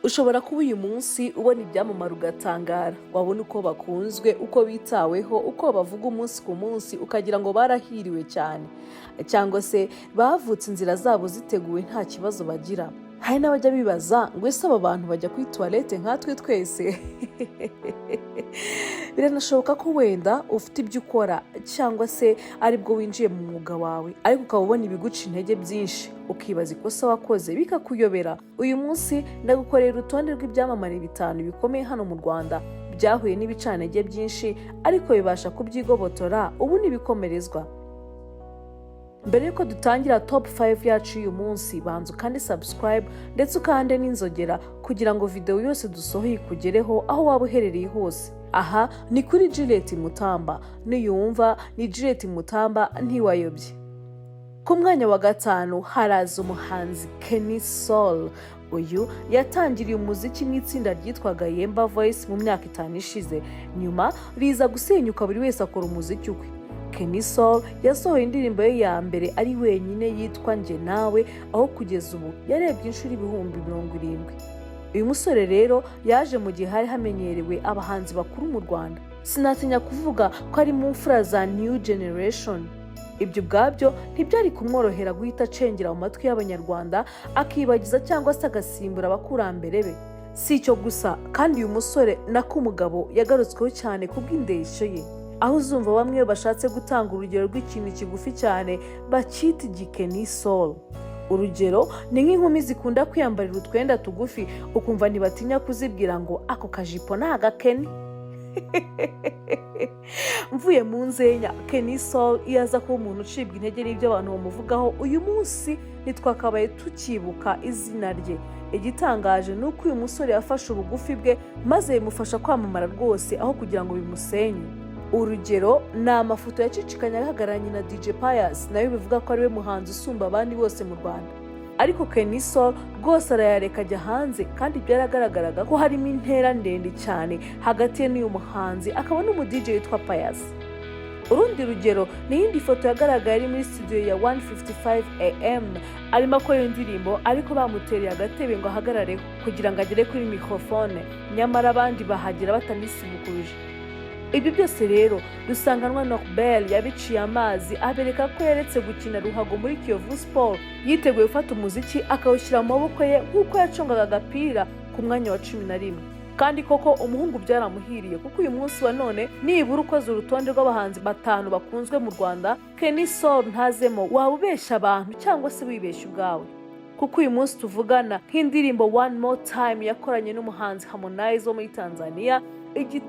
Ushobora kuba uyu munsi ubona ibyamamare ugatangara, wabona uko bakunzwe, uko bitaweho, uko bavuga umunsi ku munsi, ukagira ngo barahiriwe cyane cyangwa se bavutse inzira zabo ziteguwe, nta kibazo bagira. Hari n'abajya bibaza ngo: "Ese aba bantu bajya kuri toilette nkatwe twese?" Biranashoboka ko wenda ufite ibyo ukora cyangwa se aribwo winjiye mu mwuga wawe, ariko ukaba ubona ibiguca intege byinshi, ukibaza ikosa wakoze bikakuyobera. Uyu munsi ndagukorera urutonde rw'ibyamamare bitanu bikomeye hano mu Rwanda byahuye n'ibicantege byinshi, ariko bibasha kubyigobotora, ubu ntibikomerezwa. Mbere y'uko dutangira top 5 yacu y'uyu munsi, banza ukande subscribe ndetse ukande n'inzogera kugira ngo videwo yose dusohoye ikugereho aho waba uherereye hose. Aha ni kuri Juliet Mutamba, niyumva ni Juliet Mutamba ntiwayobye. Ku mwanya wa gatanu haraza umuhanzi Kenny Sol. Uyu yatangiriye umuziki mu itsinda ryitwaga Yemba Voice mu myaka 5 ishize, nyuma riza gusenyuka, buri wese akora umuziki ukwe. Kenny Sol yasohoye indirimbo ye ya mbere ari wenyine yitwa Njye Nawe, aho kugeza ubu yarebye inshuro 70,000. Uyu musore rero yaje mu gihe hari hamenyerewe abahanzi bakuru mu Rwanda. Sinatinya kuvuga ko ari mu mfura za new generation. Ibyo ubwabyo ntibyari kumworohera guhita acengera mu matwi y'Abanyarwanda, akibagiza cyangwa se agasimbura abakurambere be. Si icyo gusa kandi, uyu musore nako umugabo yagarutsweho cyane kubw'indeshyo ye, aho uzumva bamwe bashatse gutanga urugero rw'ikintu kigufi cyane bacyita igiKenny Sol. Urugero ni nk'inkumi zikunda kwiyambarira utwenda tugufi, ukumva ntibatinya kuzibwira ngo: "Ako kajipo ni agaKenny." Mvuye mu nzenya, Kenny Sol iyo aza kuba umuntu ucibwa intege n'ibyo abantu bamuvugaho, uyu munsi ntitwakabaye tukibuka izina rye. Igitangaje ni uko uyu musore yafashe ubugufi bwe maze bimufasha kwamamara rwose aho kugira ngo bimusenye. Urugero ni amafoto yacicikanye ahagararanye na DJ Pius, nawe bivuga ko ariwe muhanzi usumba abandi bose mu Rwanda, ariko Kenny Sol rwose arayareka ajya hanze, kandi byaragaragaraga ko harimo intera ndende cyane hagati ye n'uyu muhanzi akaba n'umu DJ witwa Pius. Urundi rugero ni iyindi foto yagaragaye ari muri studio ya 155 AM arimo akora indirimbo, ariko bamutereye agatebe ngo ahagarareho kugira ngo agere kuri microphone, nyamara abandi bahagera batanisibukuruje. Ibyo byose rero Rusanganwa Norbert yabiciye amazi, abereka ko yaretse gukina ruhago muri Kiyovu Sport, yiteguye gufata umuziki akawushyira mu maboko ye nk'uko yacongaga agapira ku mwanya wa 11. Kandi koko umuhungu byaramuhiriye, kuko uyu munsi wa none nibura ukoze urutonde rw'abahanzi batanu bakunzwe mu Rwanda, Kenny Sol ntazemo, waba ubeshya abantu cyangwa se wibeshya ubwawe, kuko uyu munsi tuvugana nk'indirimbo One More Time yakoranye n'umuhanzi Harmonize wo muri Tanzania,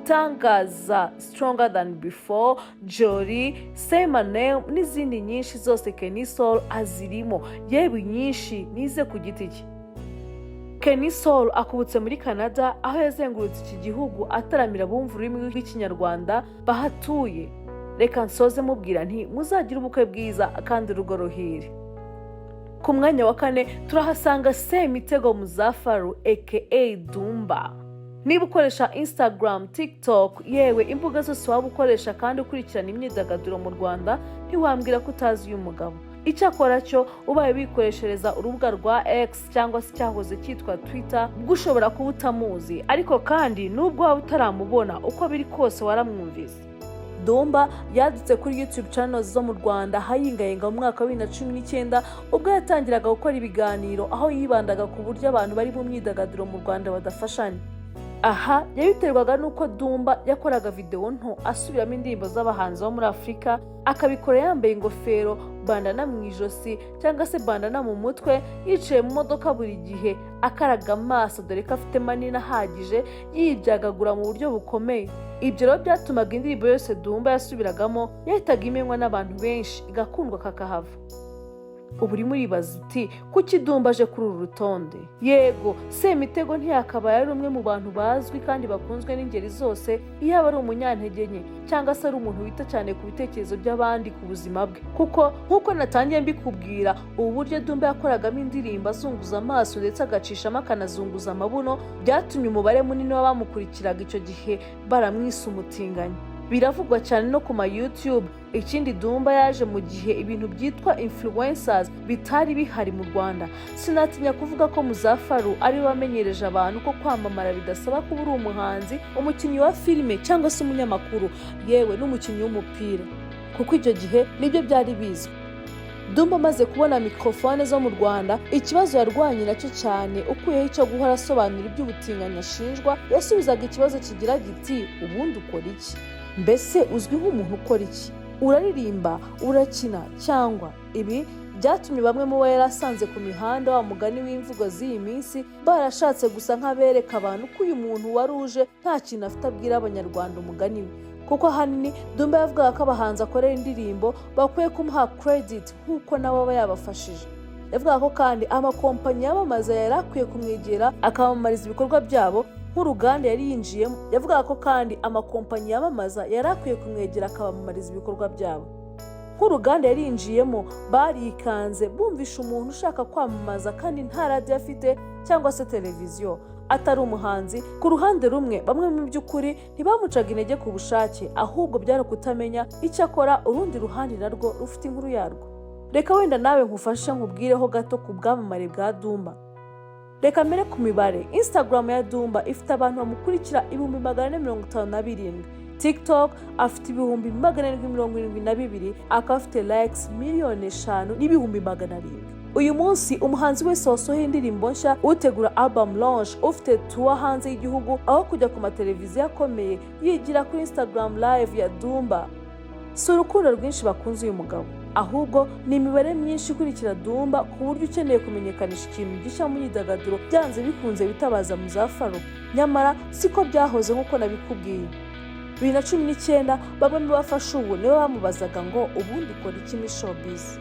Igitangaza, Stronger Than Before, Jolly, Say My Name n'izindi nyinshi, zose Kenny Sol azirimo, yewe nyinshi nize ku giti cye. Kenny Sol akubutse muri Canada, aho yazengurutse iki gihugu ataramira abumva ururimi rw'Ikinyarwanda bahatuye. Reka nsoze mubwira nti: "Muzagire ubukwe bwiza kandi urugo ruhire." Ku mwanya wa kane turahasanga Semitego Muzafaru aka Dumba. Niba ukoresha Instagram, TikTok, yewe imbuga zose waba ukoresha kandi ukurikirana imyidagaduro mu Rwanda, ntiwambwira ko utazi uyu mugabo. Icyakora cyo ubaye wikoreshereza urubuga rwa X cyangwa se cyahoze cyitwa Twitter, ubwo ushobora kuba utamuzi, ariko kandi nubwo waba utaramubona, uko biri kose waramwumvise. Dumba yadutse kuri YouTube channels zo mu Rwanda ahayingayinga mu mwaka wa 2019, ubwo yatangiraga gukora ibiganiro aho yibandaga ku buryo abantu bari mu myidagaduro mu Rwanda badafashanya. Aha yabiterwaga n'uko Dumba yakoraga videwo nto asubiramo indirimbo z'abahanzi bo muri Afurika, akabikora yambaye ingofero, bandana mu ijosi cyangwa se bandana mu mutwe, yicaye mu modoka buri gihe akaraga amaso, dore ko afite manini ahagije, yibyagagura mu buryo bukomeye. Ibyo rero byatumaga indirimbo yose Dumba yasubiragamo yahitaga imenywa n'abantu benshi, igakundwa kakahava. Ubu urimo uribaza uti: "Kuki Dumba aje kuri uru rutonde?" Yego, Semitego ntiyakabaye ari umwe mu bantu bazwi kandi bakunzwe n'ingeri zose iyo aba ari umunyantege nke cyangwa se ari umuntu wita cyane ku bitekerezo by'abandi ku buzima bwe, kuko nk'uko natangiye mbikubwira, ubu buryo Dumba yakoragamo indirimbo azunguza amaso ndetse agacishamo akanazunguza amabuno byatumye umubare munini w'abamukurikiraga icyo gihe baramwise umutinganyi. Biravugwa cyane no ku ma YouTube. Ikindi, Dumba yaje mu gihe ibintu byitwa influencers bitari bihari mu Rwanda. Sinatinya kuvuga ko Muzafaru ari we wamenyereje abantu ko kwamamara bidasaba kuba uri umuhanzi, umukinnyi wa filime cyangwa se umunyamakuru, yewe n'umukinnyi w'umupira, kuko icyo gihe nibyo byari bizwi. Dumba amaze kubona mikorofone zo mu Rwanda, ikibazo yarwanye nacyo cyane, ukuyeho icyo guhora asobanura iby'ubutinganyi ashinjwa, yasubizaga ikibazo kigira giti: "Ubundi ukora iki? Mbese uzwi nk'umuntu ukora iki? Uraririmba, urakina cyangwa?" Ibi byatumye bamwe mu bo yari asanze ku mihanda, wa mugani w'imvugo z'iyi minsi, barashatse gusa nk'abereka abantu ko uyu muntu wari uje nta kintu afite abwira Abanyarwanda, umugani we, kuko ahanini Dumba yavugaga ko abahanzi akorera indirimbo bakwiye kumuha credit nk'uko nawe aba yabafashije. Yavugaga ko kandi amakompanyi yamamaza yari akwiye kumwegera akamamariza ibikorwa byabo nk'uruganda yari yinjiyemo. Yavugaga ko kandi amakompanyi yamamaza yari akwiye kumwegera akabamamariza ibikorwa byabo nk'uruganda yari yinjiyemo. Barikanze bumvisha umuntu ushaka kwamamaza kandi nta radiyo afite cyangwa se televiziyo, atari umuhanzi. Ku ruhande rumwe, bamwe mu by'ukuri ntibamucaga intege ku bushake, ahubwo byari ukutamenya icyo akora. Urundi ruhande narwo rufite inkuru yarwo. Reka wenda nawe nkufashe nkubwireho gato ku bwamamare bwa Dumba. Reka mbere ku mibare: Instagram ya Dumba ifite abantu bamukurikira 457,000, TikTok afite 772,000, akaba afite likes 5,700,000. Uyu munsi umuhanzi wese wasohoye indirimbo nshya, utegura album launch, ufite tour hanze y'igihugu, aho kujya ku mateleviziyo akomeye yigira kuri Instagram Live ya Dumba. Si urukundo rwinshi bakunze uyu mugabo, ahubwo ni imibare myinshi ikurikira Dumba, ku buryo ukeneye kumenyekanisha ikintu gishya mu myidagaduro byanze bikunze bitabaza Muzafaru. Nyamara siko byahoze. Nk'uko nabikubwiye, 2019 bamwe mu bafashe ubu nibo bamubazaga ngo: "Ubundi ukora iki muri showbiz?"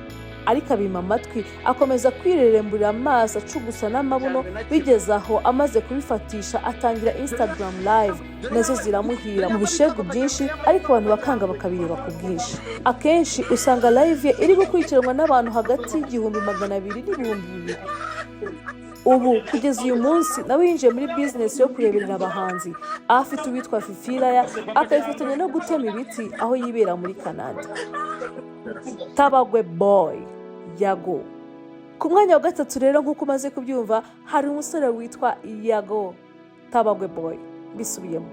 Ariko abima amatwi, akomeza kwireremburira amaso acugusa n'amabuno, bigeze aho amaze kubifatisha atangira Instagram Live, nazo ziramuhira mu bishegu byinshi, ariko abantu bakanga bakabireba ku bwinshi. Akenshi usanga live ye iri gukurikiranwa n'abantu hagati y'200,000 n'2000. Ubu kugeza uyu munsi nawe yinjiye muri bizinesi yo kureberera abahanzi, aho afite uwitwa Fifiraya, akabifatanya no gutema ibiti aho yibera muri Canada. Tabagwe Boy Yago. Ku mwanya wa gatatu rero, nk'uko umaze kubyumva, hari umusore witwa Yago Tabagwe Boy. Mbisubiyemo,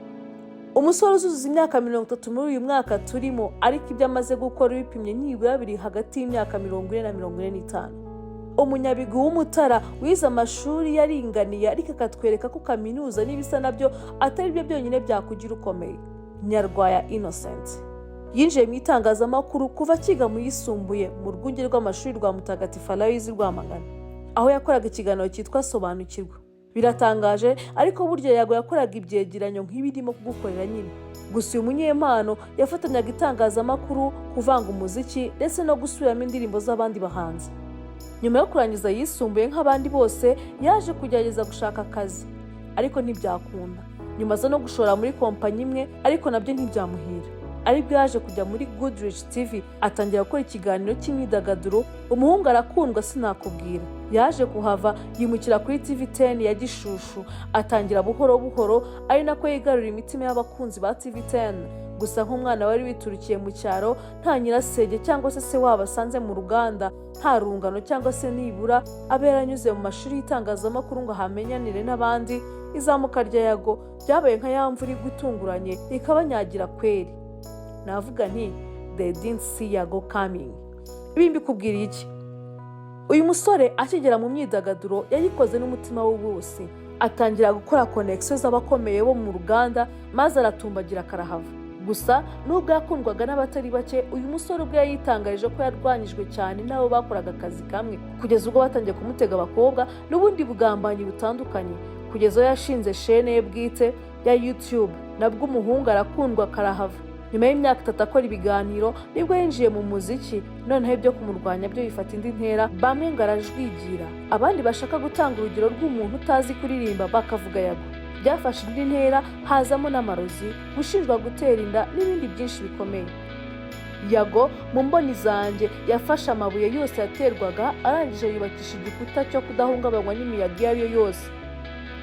umusore uzuzuza imyaka 30 muri uyu mwaka turimo, ariko ibyo amaze gukora ubipimye nibura biri hagati y'imyaka 40 na 45. Umunyabigwi w'Umutara wize amashuri yaringaniye, ariko akatwereka ko kaminuza n'ibisa nabyo atari byo byonyine byakugira ukomeye. Nyarwaya Innocent yinjiye mu itangazamakuru kuva akiga mu yisumbuye mu Rwunge rw'Amashuri rwa Mutagatifu Aloyizi Rwamagana, aho yakoraga ikiganiro cyitwa Sobanukirwa. Biratangaje, ariko burya Yago yakoraga ibyegeranyo nk'ibirimo kugukorera nyine. Gusa uyu munyempano yafatanyaga itangazamakuru, kuvanga umuziki ndetse no gusubiramo indirimbo z'abandi bahanzi. Nyuma yo kurangiza yisumbuye, nk'abandi bose yaje kugerageza gushaka akazi, ariko ntibyakunda. Nyuma aza no gushora muri kompanyi imwe, ariko nabyo ntibyamuhira. Aribwo yaje kujya muri Goodrich TV, atangira gukora ikiganiro cy'imyidagaduro. Umuhungu arakundwa sinakubwira. Yaje kuhava yimukira kuri TV 10 ya Gishushu, atangira buhoro buhoro, ari nako yigarurira imitima y'abakunzi ba TV 10. Gusa nk'umwana wari witurukiye mu cyaro, nta nyirasenge cyangwa se se wabo asanze mu ruganda, nta rungano cyangwa se nibura abe yaranyuze mu mashuri y'itangazamakuru ngo ahamenyanire n'abandi, izamuka rya Yago ryabaye nka ya mvura igwa itunguranye ikabanyagira kweri. Navuga nti: "They didn't see Yago coming." Ibi mbikubwiriye iki? Uyu musore akigera mu myidagaduro yayikoze n'umutima we wose, atangira gukora connexion z'abakomeye bo mu ruganda, maze aratumbagira karahava. Gusa nubwo yakundwaga n'abatari bake, uyu musore ubwe yayitangarije ko yarwanyijwe cyane n'abo bakoraga akazi kamwe, kugeza ubwo batangiye kumutega abakobwa n'ubundi bugambanyi butandukanye, kugeza aho yashinze shene ye bwite ya YouTube. Nabwo umuhungu arakundwa karahava. Nyuma y'imyaka 3 akora ibiganiro, nibwo yinjiye mu muziki. Noneho ibyo kumurwanya byo bifata indi ntera. Bamwe ngo arajwigira, abandi bashaka gutanga urugero rw'umuntu utazi kuririmba bakavuga Yago. Byafashe indi ntera, hazamo n'amarozi, gushinjwa gutera inda n'ibindi byinshi bikomeye. Yago mu mboni zanjye yafashe amabuye yose yaterwaga, arangije yubakisha igikuta cyo kudahungabanywa n'imiyaga iyo ari yo yose.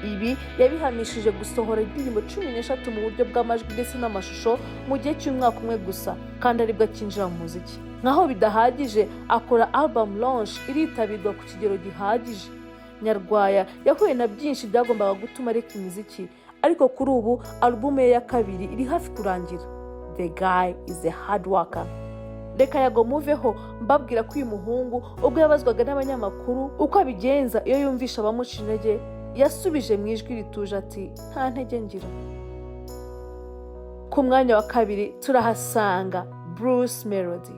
Ibi yabihamishije gusohora indirimbo 13 mu buryo bw'amajwi ndetse n'amashusho mu gihe cy'umwaka umwe gusa, kandi aribwo akinjira mu muziki. Nkaho bidahagije, akora album launch iritabirwa ku kigero gihagije. Nyarwaya yahuye na byinshi byagombaga gutuma areka imiziki, ariko kuri ubu album ye ya kabiri iri hafi kurangira. The guy is a hard worker. Reka Yago muveho, mbabwira ko uyu muhungu ubwo yabazwaga n'abanyamakuru uko abigenza iyo yumvisha abamuca intege, yasubije mu ijwi rituje ati: "Nta ntege ngira." Ku mwanya wa kabiri turahasanga Bruce Melody.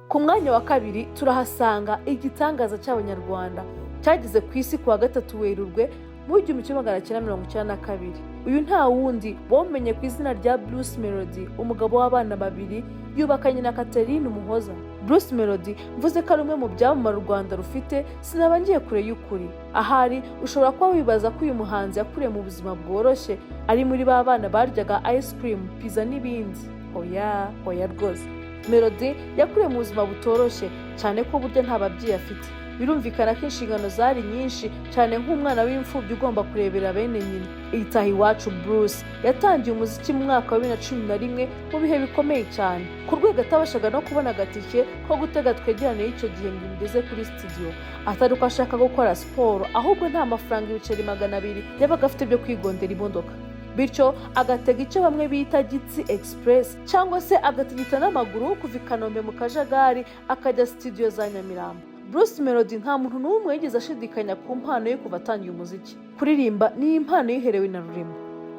Ku mwanya wa kabiri turahasanga igitangaza cy'Abanyarwanda cyageze ku isi ku wa 3 Werurwe mu 1992. Uyu nta wundi wamenye ku izina rya Bruce Melody, umugabo w'abana babiri yubakanye na Catherine Umuhoza. Bruce Melody, mvuze ko ari umwe mu byamamare u Rwanda rufite, sinaba ngiye kure y'ukuri. Ahari ushobora kuba wibaza ko uyu muhanzi yakuriye mu buzima bworoshye, ari muri ba bana baryaga ice cream, pizza n'ibindi. Oya, oya rwose, Melody yakuriye mu buzima butoroshye cyane, ko burya nta babyeyi afite. Birumvikana ko inshingano zari nyinshi cyane nk'umwana w'imfubyi ugomba kurebera bene nyina. Itahiwacu Bruce yatangiye umuziki mu mwaka wa 2011 mu bihe bikomeye cyane, ku rwego atabashaga no kubona agatike ko gutega Twegerane y'icyo gihe ngo imugeze kuri studio, atari uko ashaka gukora siporo, ahubwo nta mafaranga ibiceri 200 yabaga afite byo kwigondera imodoka, bityo agatega icyo bamwe bita Gitsi Express, cyangwa se agatigita n'amaguru kuva i Kanombe mu kajagari akajya studio za Nyamirambo. Bruce Melody nta muntu n'umwe wigeze ashidikanya ku mpano ye kuva atangiye umuziki. Kuririmba ni impano yiherewe na Rurema.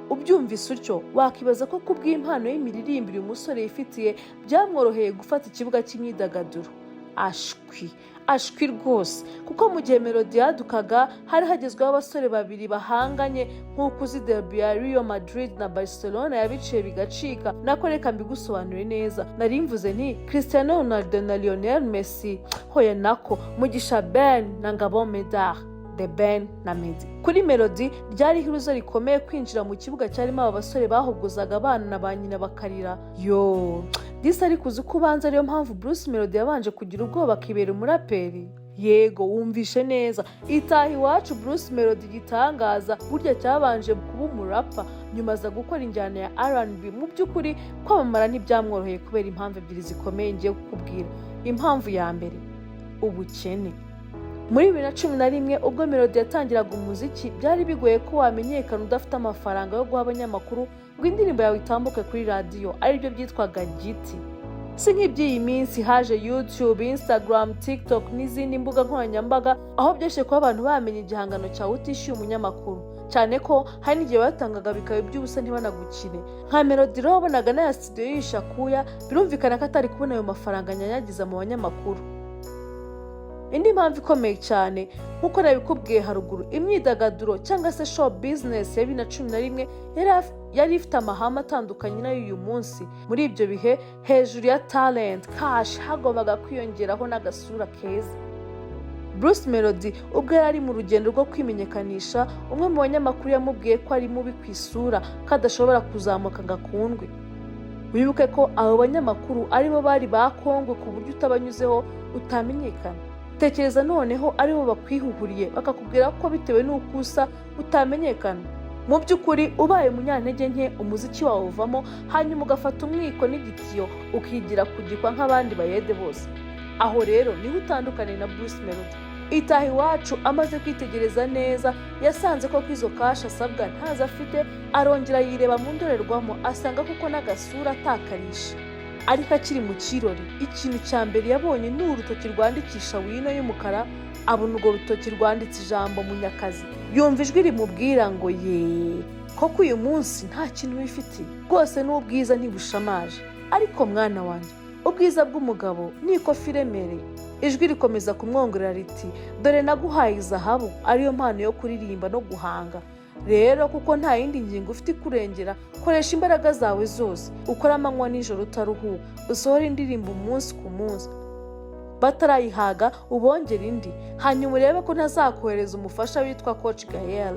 Ubyumvise utyo wakibaza ko kubw'impano y'imiririmbire uyu musore yifitiye byamworoheye gufata ikibuga cy'imyidagaduro. Ashwi, ashwi rwose, kuko mu gihe Melody yadukaga hari hagezweho abasore babiri bahanganye, nk'uko uzi derby ya Real Madrid na Barcelona yabiciye bigacika. Nako reka mbigusobanure neza, nari mvuze nti Cristiano Ronaldo na Lionel Messi. Hoya, nako Mugisha Ben na Ngabo Medard, The Ben na Meddy. Kuri Melody ryari ihuruzo rikomeye kwinjira mu kibuga cyarimo aba basore bahogozaga abana na ba nyina bakarira. Yo disi, ariko uzi ko ubanza ariyo mpamvu Bruce Melody yabanje kugira ubwoba akibera umuraperi? Yego, wumvishe neza. Itahiwacu Bruce Melody, igitangaza burya cyabanje kuba umurapa, nyuma aza gukora injyana ya R&B. Mu by'ukuri kwamamara ntibyamworoheye kubera impamvu ebyiri zikomeye ngiye kukubwira. Impamvu ya mbere, ubukene. Muri 2011 ubwo Melody yatangiraga umuziki, byari bigoye ko wamenyekana udafite amafaranga yo guha abanyamakuru ngo indirimbo yawe itambuke kuri radiyo, aribyo byitwaga giti. Si nk'iby'iyi minsi haje YouTube, Instagram, TikTok n'izindi mbuga nkoranyambaga, aho byoroshye kuba abantu bamenya igihangano cyawe utishyuye umunyamakuru, cyane ko hari n'igihe batangaga bikaba iby'ubusa ntibanagukine. Nka Melody rero wabonaga n'aya studio yishe akuya, birumvikana ko atari kubona ayo mafaranga anyanyagiza mu banyamakuru. Indi mpamvu ikomeye cyane, nk'uko nabikubwiye haruguru, imyidagaduro cyangwa se show business ya 2011 yari ifite amahame atandukanye n'ay'uyu munsi. Muri ibyo bihe, hejuru ya talent, cash, hagombaga kwiyongeraho n'agasura keza. Bruce Melody ubwo yari ari mu rugendo rwo kwimenyekanisha, umwe mu banyamakuru yamubwiye ko ari mubi ku isura, ko adashobora kuzamuka ngo akundwe. Wibuke ko abo banyamakuru aribo bari bakongwe ku buryo utabanyuzeho utamenyekana. Tekereza noneho aribo bakwihuhuriye bakakubwira ko bitewe n'uko usa utamenyekana. Mu by'ukuri ubaye umunyantege nke, umuziki wawe uvamo, hanyuma ugafata umwiko n'igitiyo ukigira kugikwa nk'abandi bayede bose. Aho rero niho utandukaniye na Bruce Melody. Itahiwacu amaze kwitegereza neza yasanze koko izo cash asabwa ntazo afite. Arongera yireba mu ndorerwamo, asanga koko n'agasura atakarisha. Ariko akiri mu kirori, ikintu cya mbere yabonye ni urutoki rwandikisha wino y'umukara. Abona urwo rutoki rwanditse ijambo "Munyakazi", yumva ijwi rimubwira ngo: "Ye koko, uyu munsi nta kintu wifitiye rwose, n'ubwiza ntibushamaje. Ariko mwana wanjye, ubwiza bw'umugabo ni ikofi iremereye." Ijwi rikomeza kumwongorera riti: "Dore naguhaye izahabu, ariyo mpano yo kuririmba no guhanga. Rero kuko nta yindi ngingo ufite ikurengera, koresha imbaraga zawe zose, ukore amanywa nijoro utaruhuka, usohore indirimbo umunsi ku munsi, batarayihaga ubongere indi, hanyuma urebe ko ntazakohereza umufasha witwa Coach Gael."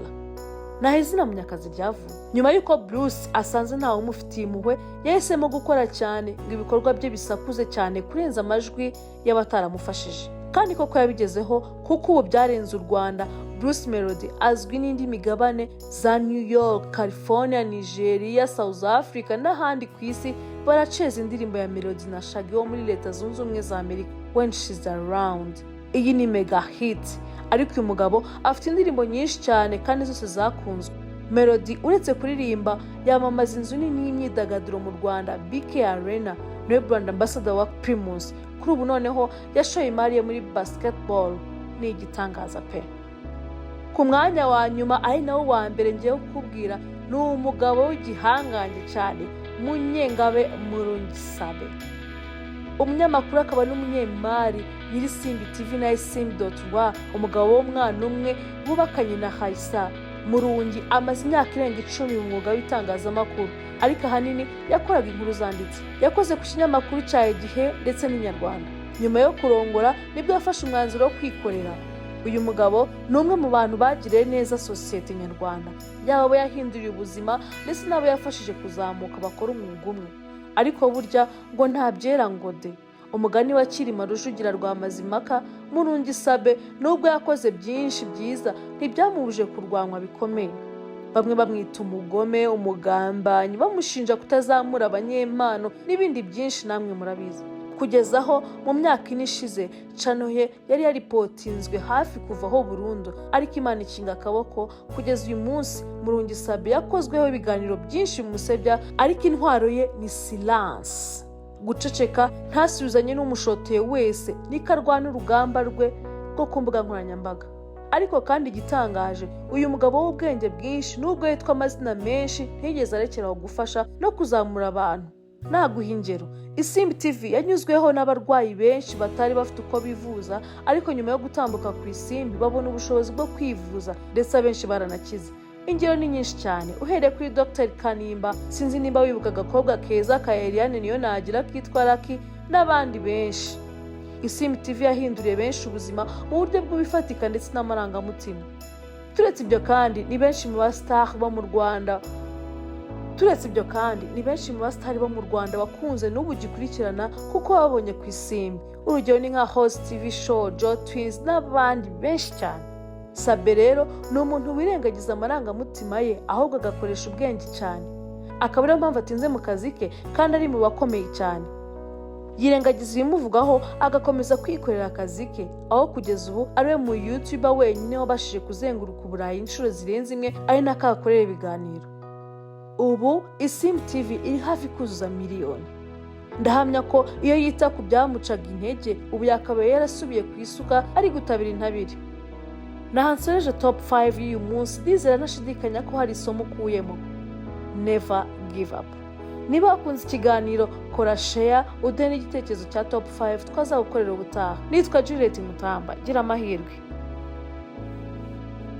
Naho izina Munyakazi ryavuye nyuma y'uko Bruce asanze ntawe umufitiye impuhwe, yahisemo gukora cyane ngo ibikorwa bye bisakuze cyane kurenza amajwi y'abataramufashije. Kandi koko yabigezeho, kuko ubu byarenze u Rwanda. Bruce Melody azwi n'indi migabane, za New York, California, Nigeria, South Africa n'ahandi ku isi baraceza indirimbo ya Melody na Shaggy wo muri Leta Zunze Ubumwe za Amerika, "When She's Around". Iyi ni mega hit. Ariko uyu mugabo afite indirimbo nyinshi cyane kandi zose zakunzwe. Melody uretse kuririmba, yamamaza inzu nini y'imyidagaduro mu Rwanda, BK Arena, niwe brand ambassador wa Primus. Kuri ubu noneho yashoye imari ye muri basketball, ni igitangaza pe. Ku mwanya wa nyuma, ari nawo wa mbere ngiye kukubwira, ni umugabo w'igihangange cyane, Munyengabe Murungi Sabe, umunyamakuru akaba n'umunyemari, nyiri Isimbi TV na isimbi.rw, umugabo w'umwana umwe wubakanye na Hayisa. Murungi amaze imyaka irenga 10 mu mwuga w'itangazamakuru, ariko ahanini yakoraga inkuru zanditse. Yakoze ku kinyamakuru cya Igihe ndetse n'Inyarwanda. Nyuma yo kurongora nibwo yafashe umwanzuro wo kwikorera. Uyu mugabo ni umwe mu bantu bagiriye neza sosiyete nyarwanda, yaba abo yahinduriye ubuzima ndetse n'abo yafashije kuzamuka bakora umwuga umwe. Ariko burya ngo nta byera ngo de, umugani wa Cyilima Rujugira rwa Mazimpaka. Murungi Sabe nubwo yakoze byinshi byiza, ntibyamubuje kurwanywa bikomeye. Bamwe bamwita umugome, umugambanyi, bamushinja kutazamura abanyempano n'ibindi byinshi, namwe murabizi. Kugeza aho mu myaka 4 ishize channel ye yari yaripotinzwe hafi kuvaho burundu, ariko Imana ikinga akaboko. Kugeza uyu munsi Murungi Sabe yakozweho ibiganiro byinshi bimusebya, ariko intwaro ye ni silence, guceceka, ntasubizanye n'umushoteye wese. Niko arwana urugamba rwe rwo ku mbuga nkoranyambaga. Ariko kandi igitangaje, uyu mugabo w'ubwenge bwinshi, nubwo yitwa amazina menshi, ntiyigeze arekeraho gufasha no kuzamura abantu. Naguha ingero: Isimbi TV yanyuzweho n'abarwayi benshi batari bafite uko bivuza, ariko nyuma yo gutambuka ku Isimbi babona ubushobozi bwo kwivuza, ndetse abenshi baranakize. Ingero ni nyinshi cyane, uhereye kuri Dr Kanimba, sinzi nimba wibuka agakobwa keza ka Eliane niyo nagira kitwa Lucky, n'abandi benshi. Isimbi TV yahinduriye benshi ubuzima mu buryo bw'ibifatika ndetse n'amarangamutima. Turetse ibyo kandi, ni benshi mu basitari bo mu Rwanda bakunze n'ubu gikurikirana kuko babonye ku Isimbi. Urugero ni nka Host TV Show, Joe Twins n'abandi benshi cyane. Sabe rero ni umuntu wirengagiza amarangamutima ye, ahubwo agakoresha ubwenge cyane, akaba ariyo mpamvu atinze mu kazi ke kandi ari mu bakomeye cyane. Yirengagiza ibimuvugaho, agakomeza kwikorera akazi ke, aho kugeza ubu ariwe mu YouTuber wenyine wabashije kuzenguruka Uburayi inshuro zirenze imwe, ari nako ahakorera ibiganiro. Ubu Isimbi TV iri hafi kuzuza miliyoni. Ndahamya ko iyo yita ku byamucaga intege, ubu yakabaye yarasubiye ku isuka ari gutabira intabire. Naha nsoreje top 5 y'uyu munsi. Ndizera ntashidikanya ko hari isomo ukuyemo: never give up. Niba wakunze ikiganiro, kora share, uduhe n'igitekerezo cya top 5 twazagukorera ubutaha. Nitwa Juliet Mutamba, gira amahirwe.